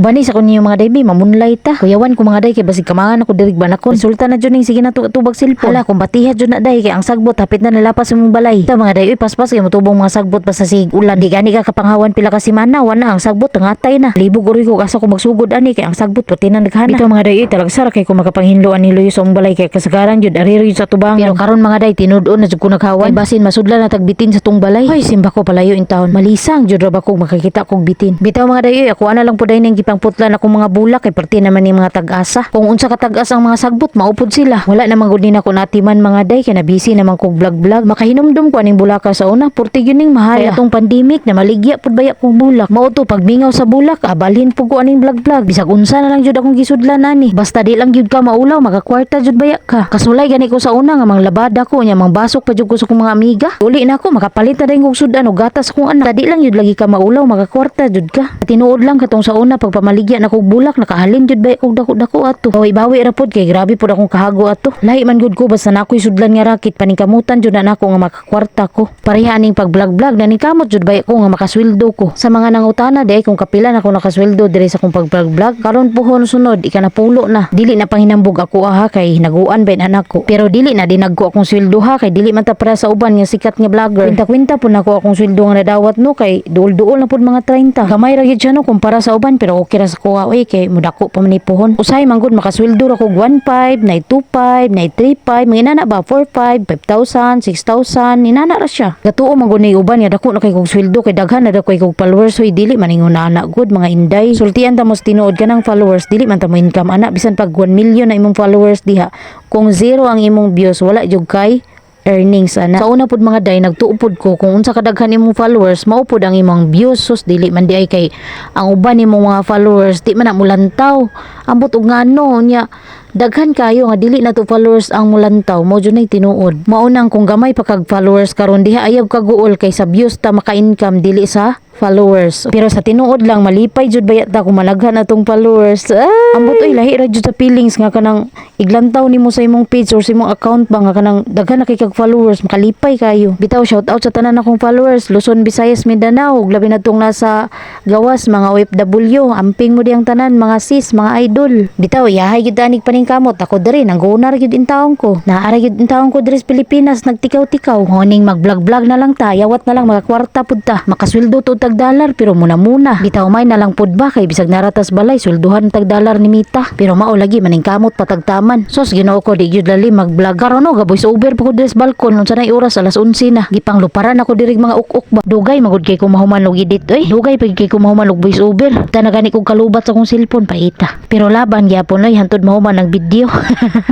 Ubani sa ninyo, mga day, bi, mamunlay ta. Kuyawan ko, mga day, kay basig kamangan ako diri banakon. Resulta na jud ning sige na tubag cellphone. Hala, kung batiha jud na, day, kay ang sagbot hapit na nalapas sa imong balay. Ta, mga day, uy, paspas kay motubong mga sagbot basta sig ulan. Di gani ka kapanghawan pila ka semana, wala ang sagbot ngatay na. Libog uroy ko asa ko magsugod ani kay ang sagbot pati na naghana. Bitaw, mga day, uy, talagsara kay ko makapanghinlo ani luyo sa imong balay kay kasagaran jud ari jud sa tubangan. Pero karon, mga day, tinud-on na jud ko naghawan. Kay basin masudlan na tagbitin sa tong balay. Hoy, simba ko palayo in taon. Malisang jud ra ba kog makakita kog bitin. Bitaw, mga day, uy, ako ana lang po day ning gipangputlan akong mga bulak kay perti naman ni mga tag-asa. Kung unsa ka tag-asa ang mga sagbot, maupod sila. Wala namang gud ni nako natiman, mga day, kay na busy naman kog vlog-vlog. Makahinumdum ko aning bulaka sa una, purti gyud ning mahal. Kay atong pandemic na maligya pud baya kog bulak. Mao to pagmingaw sa bulak, abalhin pud ko aning vlog-vlog. Bisag unsa na lang jud akong gisudlan ani. Basta di lang jud ka maulaw, makakwarta jud baya ka. Kasulay gani ko sa una nga manglabada ko nya mangbasok pa jud ko sa akong mga amiga. Uli na ako makapalit na dayon kog sudan og gatas akong anak. Di lang jud lagi ka maulaw, makakwarta jud ka. Tinuod lang katong sa una pagpamaligya na kog bulak, nakahalin jud baya kog dako-dako ato. Bawi-bawi ra pod kay grabe pod akong kahago ato. Lahi man gud ko basta na ako'y sudlan nga rakit, paningkamutan jud na nako nga makakwarta ko. Pareha aning pag vlog-vlog, naningkamot jud baya ko nga makasweldo ko. Sa mga nangutana di kung kapila na ako nakasweldo diri sa akong pag vlog-vlog, karon puhon sunod ikanapulo na. Dili na panghinambog ako aha kay naguan ba anak ko. Pero dili na dinagko akong sweldo ha kay dili man ta para sa uban nga sikat nga vlogger. Kwinta-kwinta pud nako akong sweldo nga nadawat no kay duol-duol na pud mga 30. Gamay ra gyud siya no kumpara sa uban, pero okay ra sa kuha oy kay mudako pa man ni puhon. Usahay man gud makasweldo ra kog 1.5, 9.25, 9.35, mga inana ba, 4.5, 5,000, 6,000, inana ra siya. Gatuo man gud ni uban nga dako na kay kog sweldo kay daghan na daw kay kog followers, hoy, dili man ingon ana gud, mga inday. Sultian ta mo sa tinuod, kanang followers dili man ta mo income ana. Bisan pag 1 million na imong followers diha, kung zero ang imong views, wala jud kay earnings ana. Sa una pud, mga day, nagtuo pud ko kung unsa kadaghan imong followers, mao pud ang imong views. Sus, dili man di ay kay ang uban nimong mga followers di man na mulantaw. Ambot og ngano nya daghan kayo nga dili na to followers ang mulantaw, mo jud nay tinuod. Mao nang kung gamay pa kag followers karon diha, ayaw kaguol kay sa views ta maka-income, dili sa followers. Pero sa tinuod lang, malipay jud baya ta kung malaghan atong followers. Ay! Ambot oy, lahi ra jud sa feelings nga kanang iglantaw nimo sa imong page or sa imong account ba nga kanang daghan na kay kag followers, makalipay kayo. Bitaw, shout out sa tanan akong followers, Luzon, Visayas, Mindanao, ug labi na tong nasa gawas, mga OFW. Amping mo diyang tanan, mga sis, mga idol. Bitaw, yahay gyud anig paningkamot. Ako diri nang-guna ra gyud intawon ko. Naa ra gyud intawon ko diri sa Pilipinas nagtikaw-tikaw. Honing mag-vlog-vlog na lang ta, yawat na lang makakwarta pud ta. Makasweldo to tag dollar pero muna-muna. Bitaw, may na lang pud ba kay bisag naratas balay swelduhan tag dollar ni Mita. Pero mao lagi, maningkamot patagtaman. Sos, Ginoo ko, di gyud lali mag-vlog. Karon no, ga voice over pa ko diri sa balkon. Unsa nay oras? Alas 11 na. Gipangluparan ako diri mga uk-uk ba. Dugay magud kay ko mahuman og edit oy. Dugay pag kay ko mahuman og voice over. Ta na gani kog kalubat sa akong cellphone paita. Pero laban gyapon oy hantod mahuman ang video.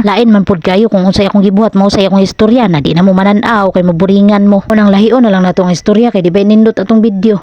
Lain man pud kayo kung unsay akong gibuhat, mao say akong istorya na di na mo manan-aw kay maburingan mo. Unang lahion na lang nato ang istorya kay di ba nindot atong video.